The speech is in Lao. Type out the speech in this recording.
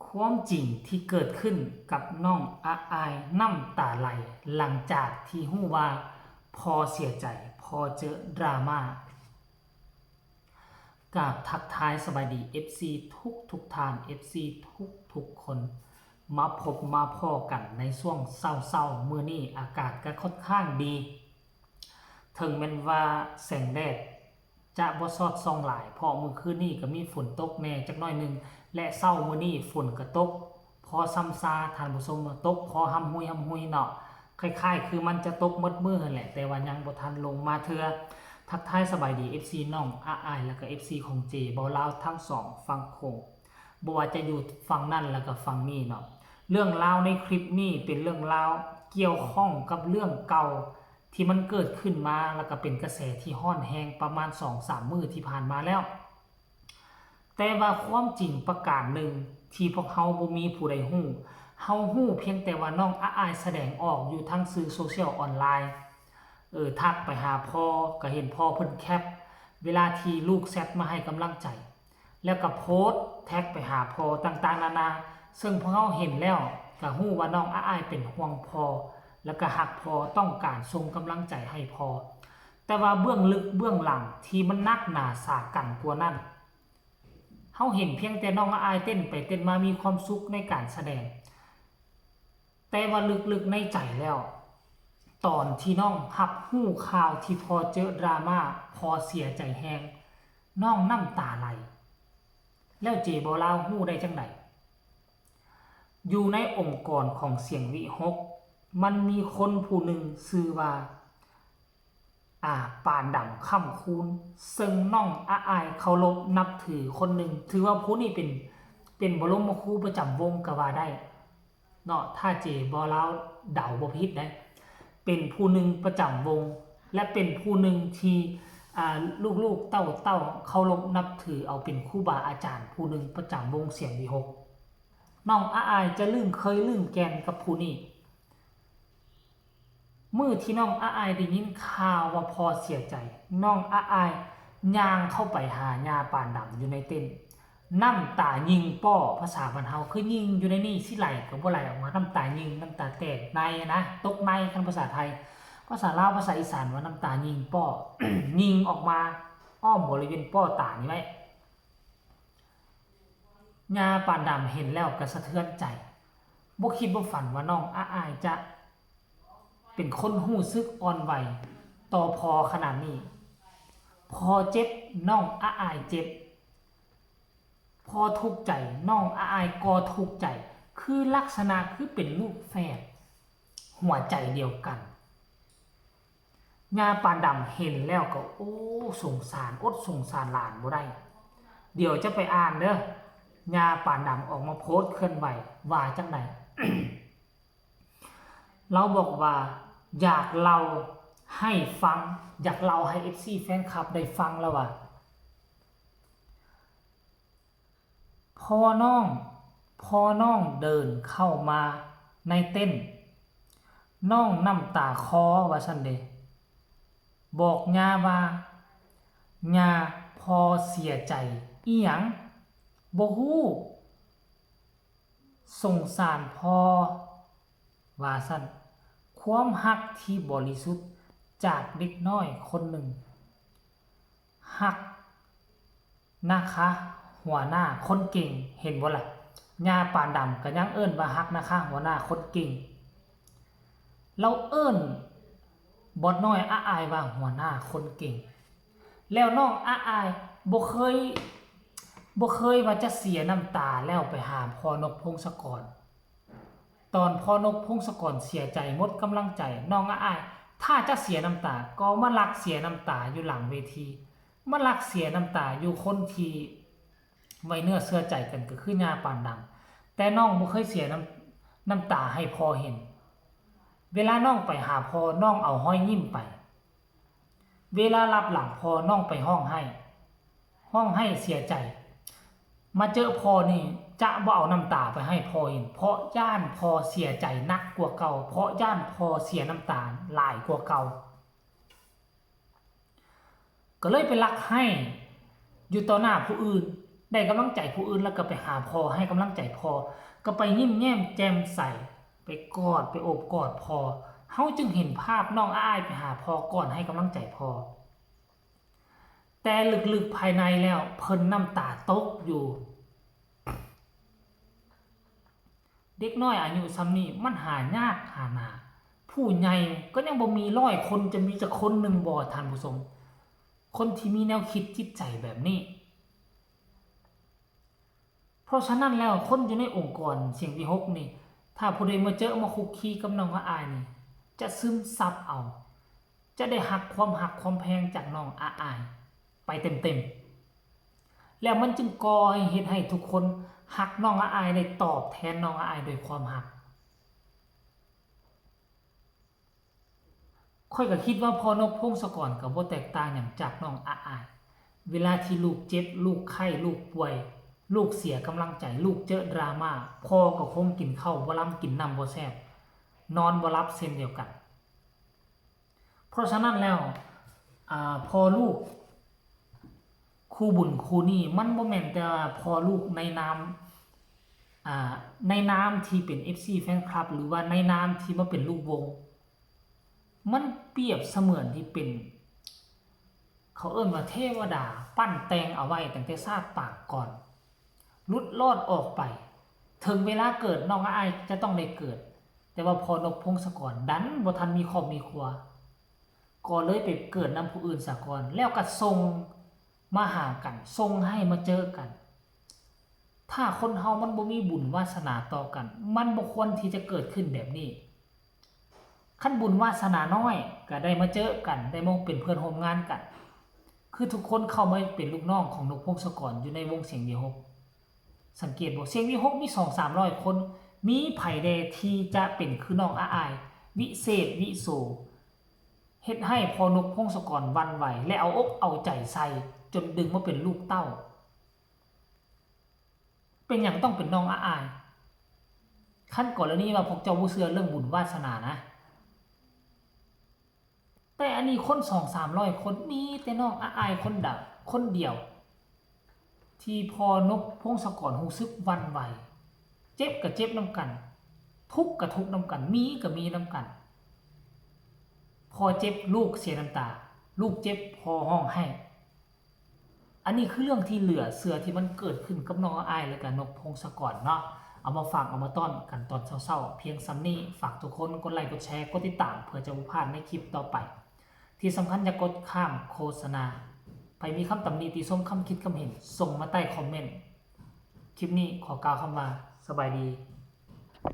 ຄວາມຈິງທີ່ເກີດຂຶ້ນກັບນ້ອງອາອາຍນ້ຳຕາໄຫຼ ຫຼັງຈາກທີ່ຮູ້ວ່າພໍ່ເສຍໃຈ ພໍ່ເຈີດຣາມາ. ກາບທັກທາຍສະບາຍດີ ເອັຟຊີ ທຸກໆທ່ານ ເອັຟຊີ ທຸກໆຄົນ ມາພົບມາພໍ້ກັນໃນຊ່ວງເຊົ້າໆ ມື້ນີ້ອາກາດກໍຄ່ອນຂ້າງດີ ເຖິງແມ່ນວ່າແສງແດດຈະບໍ່ສອດສ່ອງຫຼາຍ ເພາະມື້ຄືນນີ້ກໍມີຝົນຕົກແດ່ຈັກໜ້ອຍໜຶ່ງ ແລະ ເຊົ້າມື້ນີ້ຝົນກໍຕົກພໍຊ່ຳຊາ ທ່ານຜູ້ຊົມ, ຕົກພໍຮ່ຳຮຸຍໆເນາະ, ຄ້າຍໆຄືມັນຈະຕົກໝົດມື້ຫັ້ນແຫຼະ ແຕ່ວ່າຍັງບໍ່ທັນລົງມາເທື່ອ. ທັກທາຍສະບາຍດີ ເອັຟຊີ ນ້ອງອາອາຍ ແລະ ກໍ ເອັຟຊີ ຂອງເຈ ເບົາລາວ ທັງສອງຝັ່ງໂຂງ, ບໍ່ວ່າຈະຢູ່ຝັ່ງນັ້ນ ແລະ ກໍຝັ່ງນີ້ເນາະ. ເລື່ອງລາວໃນຄລິບນີ້ເປັນເລື່ອງລາວກ່ຽວຂ້ອງກັບເລື່ອງເກົ່າ ທີ່ມັນເກີດຂຶ້ນມາ ແລ້ວກໍເປັນກະແສທີ່ຮ້ອນແຮງປະມານສອງສາມມື້ທີ່ຜ່ານມາແລ້ວ. ແຕ່ວ່າຄວາມຈິງປະການໜຶ່ງທີ່ພວກເຮົາບໍ່ມີຜູ້ໃດຮູ້, ເຮົາຮູ້ພຽງແຕ່ວ່ານ້ອງອາອາຍສະແດງອອກຢູ່ທາງສື່ໂຊຊຽວອອນລາຍ, ເອີ ທັກໄປຫາພໍ່ ກໍເຫັນພໍ່ເພິ່ນແຄັບເວລາທີ່ລູກແຊັດມາໃຫ້ກຳລັງໃຈ. ແລ້ວກໍໂພສແທັກໄປຫາພໍ່ຕ່າງໆນານາ, ເຊິ່ງພວກເຮົາເຫັນແລ້ວກໍຮູ້ວ່ານ້ອງອາອາຍເປັນຫ່ວງພໍ່ ແລ້ວກໍຮັກພໍ່, ຕ້ອງການສົ່ງກຳລັງໃຈໃຫ້ພໍ່. ແຕ່ວ່າເບື້ອງເລິກເບື້ອງຫຼັງທີ່ມັນໜັກໜາສາກັນກວ່ານັ້ນ, ເຮົາເຫັນພຽງແຕ່ນ້ອງອາອາຍເຕັ້ນໄປເຕັ້ນມາ ມີຄວາມສຸກໃນການສະແດງ. ແຕ່ວ່າເລິກໆໃນໃຈແລ້ວ, ຕອນທີ່ນ້ອງຮັບຮູ້ຂ່າວທີ່ພໍ່ເຈີດຣາມາ, ພໍ່ເສຍໃຈແຮງ, ນ້ອງນ້ຳຕາໄຫຼ. ແລ້ວເຈເບົາລາວຮູ້ໄດ້ຈັ່ງໃດ? ຢູ່ໃນອົງກອນຂອງສຽງວິຫົກ, ມັນມີຄົນຜູ້ໜຶ່ງຊື່ວ່າ ອາ ປານດຳ ຄຳຄູນ ເຊິ່ງນ້ອງອາອາຍເຄົາລົບນັບຖືຄົນໜຶ່ງ, ຖືວ່າຜູ້ນີ້ເປັນ ເປັນບໍລົມະຄູປະຈຳວົງກໍວ່າໄດ້ເນາະ, ຖ້າເຈເບົາລາວເດົາບໍ່ຜິດໄດ໋, ເປັນຜູ້ໜຶ່ງປະຈຳວົງ ແລະ ເປັນຜູ້ໜຶ່ງທີ່ ອາ ລູກໆເຕົ້າໆເຄົາລົບນັບຖືເອົາເປັນຄູບາອາຈານຜູ້ໜຶ່ງປະຈຳວົງສຽງວິຫົກ. ນ້ອງອາອາຍຈະລຶ້ງເຄີຍລຶ້ງແກ່ນກັບຜູ້ນີ້. ມື້ທີ່ນ້ອງອາອາຍໄດ້ຍິນຂ່າວວ່າພໍ່ເສຍໃຈ, ນ້ອງອາອາຍຍ່າງເຂົ້າໄປຫາຍ່າປານດຳຢູ່ໃນເຕັນ, ນ້ຳຕາຍິງປ້ອ, ພາສາບ້ານເຮົາຄືຍິງຢູ່ໃນນີ້ ຊິໄຫຼກໍບໍ່ໄຫຼອອກມາ, ນ້ຳຕາຍິງ, ນ້ຳຕາແຕກໃນນະ, ຕົກໃນ, ຄັນພາສາໄທ. ພາສາລາວ, ພາສາອີສານວ່ານ້ຳຕາຍິງປ້ອ, ຍິງອອກມາອ້ອມບໍລິເວນປ້ອຕານີ້ໄວ້. ຍ່າປານດຳເຫັນແລ້ວກໍສະເທືອນໃຈ, ບໍ່ຄິດບໍ່ຝັນວ່ານ້ອງອາອາຍຈະເປັນຄົນຮູ້ສຶກອ່ອນໄຫວຕໍ່ພໍ່ຂະໜາດນີ້. ພໍ່ເຈັບ, ນ້ອງອາອາຍເຈັບ. ພໍ່ທຸກໃຈ, ນ້ອງອາອາຍກໍທຸກໃຈ, ຄືລັກສະນະຄືເປັນລູກແຝດ ຫົວໃຈດຽວກັນ. ຍ່າປານດຳເຫັນແລ້ວກໍ ໂອ້ ສົງສານ, ອົດສົງສານຫຼານບໍ່ໄດ້. ດຽວຈະໄປອ່ານເດີ, ຍ່າປານດຳອອກມາໂພສເຄື່ອນໄຫວວ່າຈັ່ງໃດ? ລາວບອກວ່າ ຢາກເລົ່າໃຫ້ຟັງ, ຢາກເລົ່າໃຫ້ເອັຟຊີແຟນຄລັບໄດ້ຟັງລະວ່າ ພໍ່ນ້ອງ, ພໍ່ນ້ອງເດີນເຂົ້າມາໃນເຕັນ, ນ້ອງນ້ຳຕາຄໍວ່າຊັ້ນເດ. ບອກຍ່າວ່າ ຍ່າ, ພໍ່ເສຍໃຈອີ່ຫຍັງ? ບໍ່ຮູ້. ສົງສານພໍ່ວ່າຊັ້ນ. ຄວາມຮັກທີ່ບໍລິສຸດຈາກເດັກນ້ອຍຄົນໜຶ່ງ. ຮັກນະຄະ ຫົວໜ້າຄົນເກັ່ງ, ເຫັນບໍ່ລະ? ຍ່າປານດຳກໍຍັງເອີ້ນວ່າຮັກນະຄະ ຫົວໜ້າຄົນເກັ່ງ. ລາວເອີ້ນບອດນ້ອຍອາອາຍວ່າຫົວໜ້າຄົນເກັ່ງ. ແລ້ວນ້ອງອາອາຍບໍ່ເຄີຍ, ບໍ່ເຄີຍວ່າຈະເສຍນ້ຳຕາແລ້ວໄປຫາພໍ່ນົກ ພົງສະກອນ. ຕອນພໍ່ນົກ ພົງສະກອນເສຍໃຈໝົດກຳລັງໃຈ, ນ້ອງອາອາຍຖ້າຈະເສຍນ້ຳຕາກໍມາລັກເສຍນ້ຳຕາຢູ່ຫຼັງເວທີ, ມາລັກເສຍນ້ຳຕາຢູ່ຄົນທີ່ໄວ້ເນື້ອເຊື່ອໃຈກັນ ກໍຄືຍ່າປານດຳ. ແຕ່ນ້ອງບໍ່ເຄີຍເສຍນ້ຳ, ນ້ຳຕາໃຫ້ພໍ່ເຫັນ. ເວລານ້ອງໄປຫາພໍ່, ນ້ອງເອົາຮອຍຍິ້ມໄປ. ເວລາລັບຫຼັງພໍ່ນ້ອງໄປຮ້ອງໄຫ້, ຮ້ອງໄຫ້ເສຍໃຈ. ມາເຈີພໍ່ນີ້ຈະບໍ່ເອົານ້ຳຕາໄປໃຫ້ພໍ່ເຫັນ, ເພາະຢ້ານພໍ່ເສຍໃຈໜັກກວ່າເກົ່າ, ເພາະຢ້ານພໍ່ເສຍນ້ຳຕາຫຼາຍກວ່າເກົ່າ. ກໍເລີຍໄປລັກໄຫ້ຢູ່ຕໍ່ໜ້າຜູ້ອື່ນ. ໄດ້ກຳລັງໃຈຜູ້ອື່ນ ແລ້ວກໍໄປຫາພໍ່ ໃຫ້ກຳລັງໃຈພໍ່ ກໍໄປຍິ້ມແຍ້ມແຈ່ມໃສ ໄປກອດ ໄປໂອບກອດພໍ່. ເຮົາຈຶ່ງເຫັນພາບນ້ອງອາອາຍໄປຫາພໍ່ກ່ອນ ໃຫ້ກຳລັງໃຈພໍ່. ແຕ່ເລິກໆພາຍໃນແລ້ວ ເພິ່ນນ້ຳຕາຕົກຢູ່. ເດັກນ້ອຍອາຍຸສ່ຳນີ້ມັນຫາຍາກຫານາ. ຜູ້ໃຫຍ່ກໍຍັງບໍ່ມີຮ້ອຍຄົນ ຈະມີຈັກຄົນໜຶ່ງບໍ່ ທ່ານຜູ້ຊົມ ຄົນທີ່ມີແນວຄິດຈິດໃຈແບບນີ້? ເພາະສະນັ້ນແລ້ວ ຄົນຢູ່ໃນອົງກອນສຽງວິຫົກນີ້ ຖ້າຜູ້ໃດມາເຈີມາຄຸກຄີກັບນ້ອງອາອາຍນີ້ ຈະຊຶມຊັບເອົາ ຈະໄດ້ຮັກຄວາມຮັກຄວາມແພງຈາກນ້ອງອາອາຍໄປເຕັມໆ ແລ້ວມັນຈຶ່ງກໍ່ໃຫ້ເຮັດໃຫ້ທຸກຄົນຮັກນ້ອງອາອາຍ ໄດ້ຕອບແທນນ້ອງອາອາຍດ້ວຍຄວາມຮັກ. ຂ້ອຍກໍຄິດວ່າພໍ່ນົກ ພົງສະກອນ ກໍບໍ່ແຕກຕ່າງຫຍັງຈາກນ້ອງອາອາຍ. ເວລາທີ່ລູກເຈັບ ລູກໄຂ້ ລູກປ່ວຍ ລູກເສຍກຳລັງໃຈ ລູກເຈີດຣາມາ ພໍ່ກໍຄົງກິນເຂົ້າບໍ່ລຳ ກິນນ້ຳບໍ່ແຊບ ນອນບໍ່ຫຼັບເຊັ່ນດຽວກັນ. ເພາະສະນັ້ນແລ້ວ ອາ ພໍ່ລູກຄູ່ບຸນຄູ່ນີ້ ມັນບໍ່ແມ່ນແຕ່ວ່າພໍ່ລູກໃນນາມ ອາ ໃນນາມທີ່ເປັນເອັຟຊີ ແຟນຄລັບ ຫຼືວ່າໃນນາມທີ່ມາເປັນລູກວົງ. ມັນປຽບສະເໝືອນທີ່ເປັນ ເຂົາເອີ້ນວ່າເທວະດາປັ້ນແຕ່ງເອົາໄວ້ຕັ້ງແຕ່ຊາດປາງກ່ອນ ຫຼຸດລອດອອກໄປ. ເຖິງເວລາເກີດ ນ້ອງອາອາຍຈະຕ້ອງໄດ້ເກີດ, ແຕ່ວ່າພໍ່ນົກ ພົງສະກອນ ດັນບໍ່ທັນມີຄອບມີຄົວ ກໍເລີຍໄປເກີດນຳຜູ້ອື່ນສາກ່ອນ ແລ້ວກໍສົ່ງມາຫາກັນ ສົ່ງໃຫ້ມາເຈີກັນ. ຖ້າຄົນເຮົາມັນບໍ່ມີບຸນວາສະໜາຕໍ່ກັນ ມັນບໍ່ຄວນທີ່ຈະເກີດຂຶ້ນແບບນີ້. ຄັນບຸນວາສະໜານ້ອຍກໍໄດ້ມາເຈີກັນ ໄດ້ມາເປັນເພື່ອນຮ່ວມງານກັນ ຄືທຸກຄົນເຂົ້າມາເປັນລູກນ້ອງຂອງນົກ ພົງສະກອນ ຢູ່ໃນວົງສຽງວິຫົກ. ສັງເກດບໍ່ ສຽງວິຫົກມີສອງສາມຮ້ອຍຄົນ ມີໃຜແດ່ທີ່ຈະເປັນຄືນ້ອງອາອາຍ ວິເສດ ວິໂສ ເຮັດໃຫ້ພໍ່ນົກ ພົງສະກອນ ຫວັ່ນໄຫວ ແລະ ເອົາອົກເອົາໃຈໃສ່ ຈົນດຶງມາເປັນລູກເຕົ້າ? ເປັນຫຍັງຕ້ອງເປັນນ້ອງອາອາຍ? ຄັນກໍລະນີວ່າພວກເຈົ້າບໍ່ເຊື່ອເລື່ອງບຸນວາສະໜານະ. ແຕ່ອັນນີ້ຄົນສອງສາມຮ້ອຍຄົນ ມີແຕ່ນ້ອງອາອາຍຄົນດຽວ ຄົນດຽວ ທີ່ພໍ່ນົກ ພົງສະກອນ ຮູ້ສຶກຫວັ່ນໄຫວ. ເຈັບກໍເຈັບນຳກັນ ທຸກກໍທຸກນຳກັນ ມີກໍມີນຳກັນ. ພໍ່ເຈັບ ລູກເສຍນ້ຳຕາ ລູກເຈັບ ພໍ່ຮ້ອງໄຫ້. ອັນນີ້ຄືເລື່ອງທີ່ເຫຼືອເຊື່ອທີ່ມັນເກີດຂຶ້ນກັບນ້ອງອາອາຍ ແລະກະນົກ ພົງສະກອນ ເນາະ. ເອົາມາຝາກ ເອົາມາຕ້ອນກັນຕອນເຊົ້າໆ ພຽງສ່ຳນີ້. ຝາກທຸກຄົນກົດໄລ ກົດແຊ ກົດຕິດຕາມ ເພື່ອຈະບໍ່ພາດໃນຄລິບຕໍ່ໄປ. ທີ່ສຳຄັນຢ່າກົດຂ້າມໂຄສະນາ. ໃຜມີຄຳຕຳໜິຕິຊົມ ຄຳຄິດຄຳເຫັນ ສົ່ງມາໃຕ້ຄອມເມັນ. ຄລິບນີ້ຂໍກ່າວຄຳວ່າ ສະບາຍດີ.